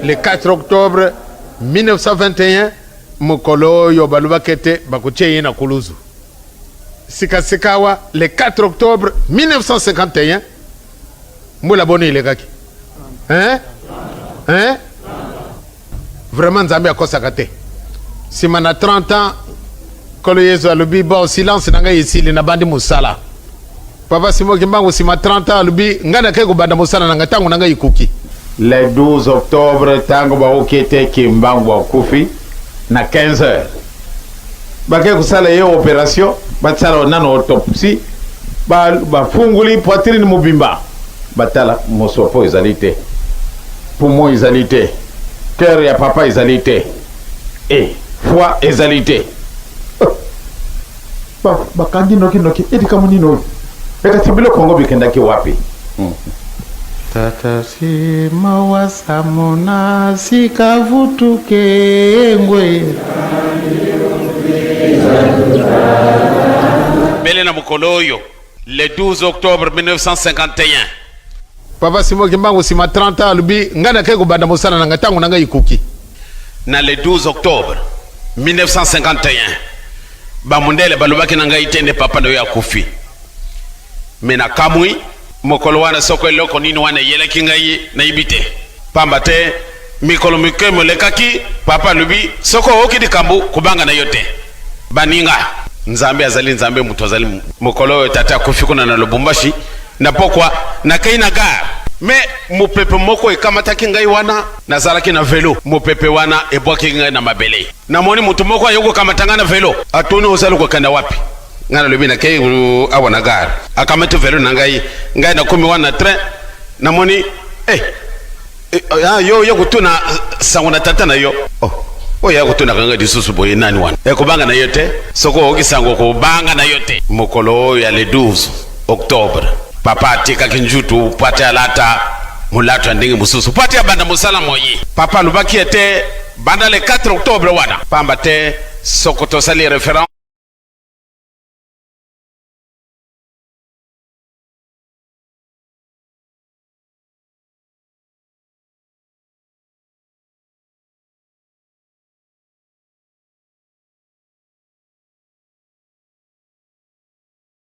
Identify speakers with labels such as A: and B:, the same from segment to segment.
A: Le 4 octobre 1921, mokolo oyo balobaki ete bakotia ye na kuluzu. Sikasikawa, le 4 octobre 1951, mbula boni elekaki? Hein? Hein? Vraiment Nzambe akosaka te. Sima na 30 ans, Nkolo Yesu alobi bon silence na ngai esili nabandi mosala. Papa Simon Kimbangu sima 30 ans alobi ngai nakei kobanda mosala na ngai ntango na ngai ekoki.
B: Le 12 octobre ntango baoki ete Kimbangu akufi na 15 heures bakei kosala ye operation, basala nano autopsie, bafungoli poitrine mobimba, batala mosopo ezali te, poumon ezali te, cœur ya papa ezali te, e foie ezali te. Bakangi noki noki, e likambo nini oyo? Ekasi biloko yango bikendaki wapi?
C: Tata sima wasamona sika vutuke ngwe.
A: Bele na mokolo oyo le 12 octobre 1951. Papa Simon Kimbangu sima 30 ans alobi ngai nakei kobanda mosala na ngai ntango na ngai ekoki. Na le 12 octobre 1951 bamundele balobaki na ngai te nde papa na yo akufi. Me nakamwi mokolo wana soko eloko nini wana eyelaki ngai nayebi te, pamba te mikolo mike molekaki papa alobi soko oyoki likambo kobanga na yo te. Baninga, Nzambe azali Nzambe, moto azali. Mokolo oyo tata akufi kuna na Lubumbashi na pokwa, nakei na gare me mopepe moko ekamataki ngai wana nazalaki na velo. Mopepe wana ebwakaki ngai na mabele. Namoni moto moko aye kokamata ngai na velo, atuni ozali kokenda wapi? Ngai nalobi nakei awa na gare. Akamati velo na ngai, ngai nakomi wana na train, namoni eh, eh, ah, yo oye kotuna sango na tata na yo. Oh, oyo ya kotunaka ngai lisusu boye nani wana? Ekobanga na yo te, soki oyoki sango kobanga na yo te. Mokolo oyo ya le 12 octobre, papa atikaki njutu po ate alata molato ya ndenge mosusu po ate abanda mosala moye. Papa alobaki ete banda le 4 octobre wana, pamba te soko tosali reference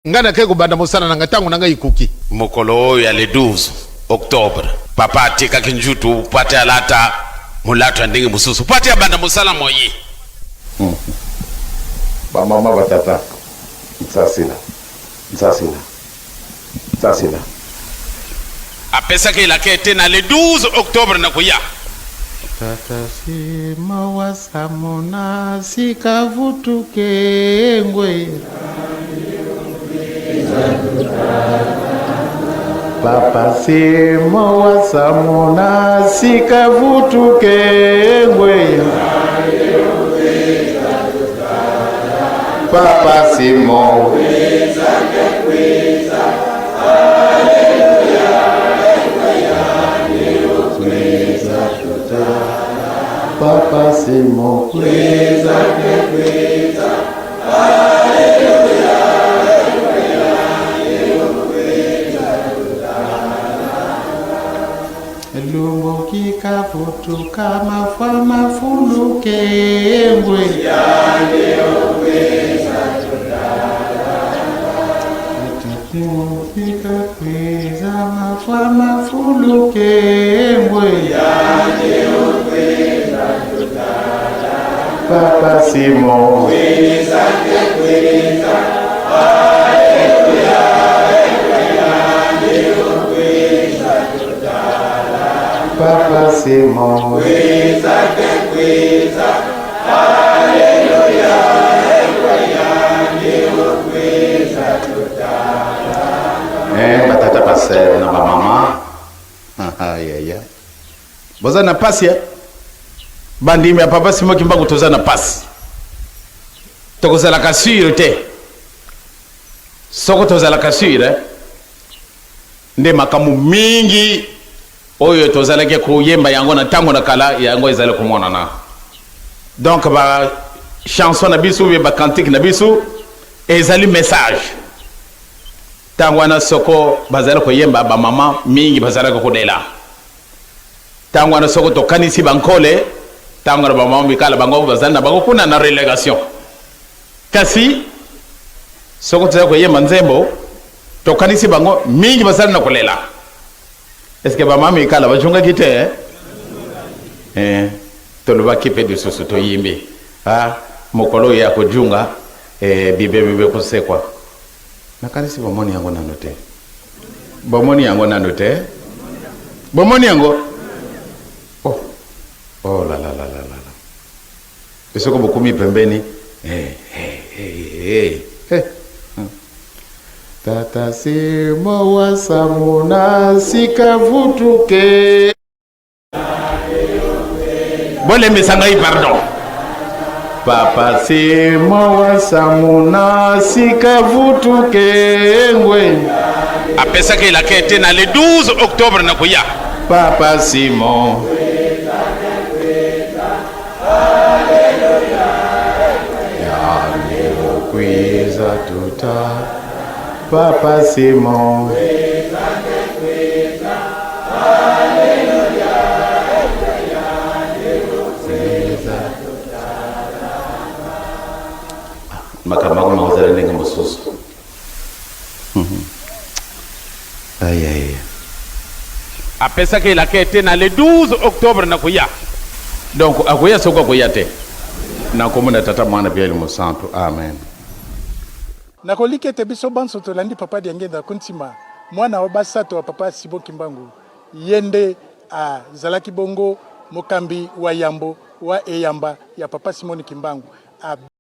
A: Ngai nakei kobanda mosala na ngai ntango na ngai ekoki. Mokolo oyo ya le 12 octobre, papa atikaki njutu mpo ate alata molato ya ndenge mosusu mpo ate abanda mosala moye.
B: Ba mama ba tata nsasila nsasila nsasila.
A: Apesaki elaka ete na le 12 octobre nakoya.
C: Tata sima wasamona sika vutuke ngwe.
B: Papa sima wasamona sika vutuke ngwe. Papa Simon. Papa Simon.
C: Lumbuki kavutuka mafwa mafuluke ngwe. Lumbuki kakweza mafwa mafuluke ngwe.
B: Papa Simon. Papa Simon. Eh, batata pasteur na ba mama. Ayaya. Boza na pasi eh? Bandimi ya Papa Simon Kimbangu toza na pasi. Tokozalaka sur te. Soko tozalaka sur eh? Nde makambo mingi oyo tozalaki koyemba yango na ntango na kala, yango ezali komonana. Donc ba chanson na biso ou ba cantique na biso ezali message. Ntango wana soko bazali koyemba, ba mama mingi bazalaki kolela. Ntango wana soko tokanisi bankole, ntango wana bamama mikala bango bazali na bango kuna na relegation. Kasi soko tozali koyemba nzembo, tokanisi bango mingi bazali na kolela. Est-ce que bamama mikala bajungaki te? Eh? Eh, tolobaki mpe lisusu toyimbi ah, mokolo oyo ya kojunga eh, bibembe kosekwa. Nakanisi bomoni yango nano te. Bomoni yango nano te. Bomoni yango. Oh. Oh la la la la la. Esoko bokomi pembeni. Eh eh eh eh. eh.
C: Tata Simo wa Samuna sika vutuke.
B: Bolembisa ngai pardon.
C: Papa Simo wa Samuna sika vutuke ngwe.
A: Apesaki elaka ete na le 12 octobre na koya.
C: Papa Simon. Kwiza tuta Papa Simon.
B: Makambo yango makozala ndenge mosusu. Ayaya.
A: Apesaki elaka ete na le 12 octobre na koya.
B: Donc akoya soko akoya te. Na nkombo na Tata, Mwana mpe Elimo Santu. Amen.
D: Nakoliki ete biso banso tolandi Papa Diangienda Kuntima, mwana wa basato wa Papa Simon Kimbangu, ye nde azalaki bongo mokambi wa yambo wa eyamba ya Papa Simon Kimbangu.